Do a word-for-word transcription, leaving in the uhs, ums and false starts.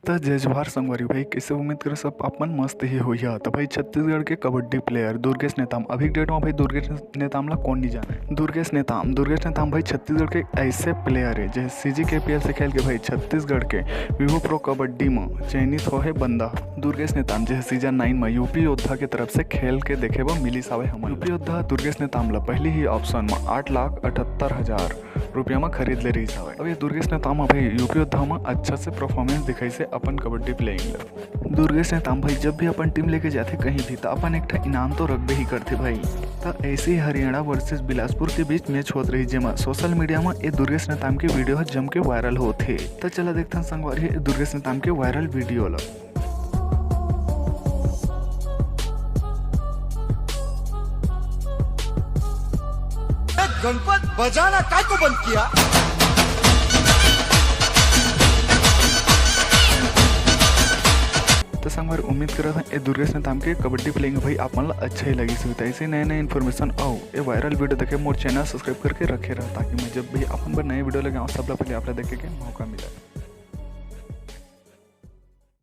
त जय जोहार संगवारी भाई, कइसे? उम्मीद करे सब आप मन मस्त ही होइहा। त भाई, छत्तीसगढ़ के कबड्डी प्लेयर दुर्गेश नेताम, अभी के डेट में भाई दुर्गेश नेताम ला कौन नहीं जाने। दुर्गेश नेताम, दुर्गेश नेताम भाई छत्तीसगढ़ के ऐसे प्लेयर है, जैसे सीजी केपीएल से खेल के भाई छत्तीसगढ़ के विवो प्रो कबड्डी में चयनित हो है बंदा। दुर्गेश नेताम जैसे सीजन नाइन में यूपी योद्धा के तरफ से खेल के देखे बर मिलिस हवे हमन ला। यूपी योद्धा दुर्गेश नेताम ला पहली ही ऑप्शन में आठ लाख अठहत्तर हजार रुपया म खरीद ले रहिस हवय। अब ये दुर्गेश नेताम ह भाई यूपी योद्धा म अच्छा से परफॉर्मेंस दिखाइस हे अपन कबड्डी प्लेइंग ल। दुर्गेश नेताम भाई जब भी अपन टीम लेके जाथे कहीं भी, त अपन एक ठा इनाम तो रखबे ही करथे भाई। त ऐसे ही हरियाणा वर्सेस बिलासपुर के बीच मैच होत रहिस, जेमा सोशल मीडिया म ए दुर्गेश नेताम के वीडियो ह जम के वायरल होत हे। त चला देखथन संगवारी, ए दुर्गेश नेताम के वायरल वीडियो ल। गणपत बजाना काय को बंद किया? त संगवारी, उम्मीद करत हन ए दुर्गेश नेताम के कबड्डी प्लेइंग भाई आप मन ला अच्छा ही लगिस होही। त ऐसे नए नए इन्फॉर्मेशन अउ ए वायरल वीडियो देखे मोर चैनल सब्सक्राइब करके रखे रह, ताकि मैं जब भी आप मन बर नए वीडियो लेके आऊँ, सबला पहले आप ला देखे के मौका मिले।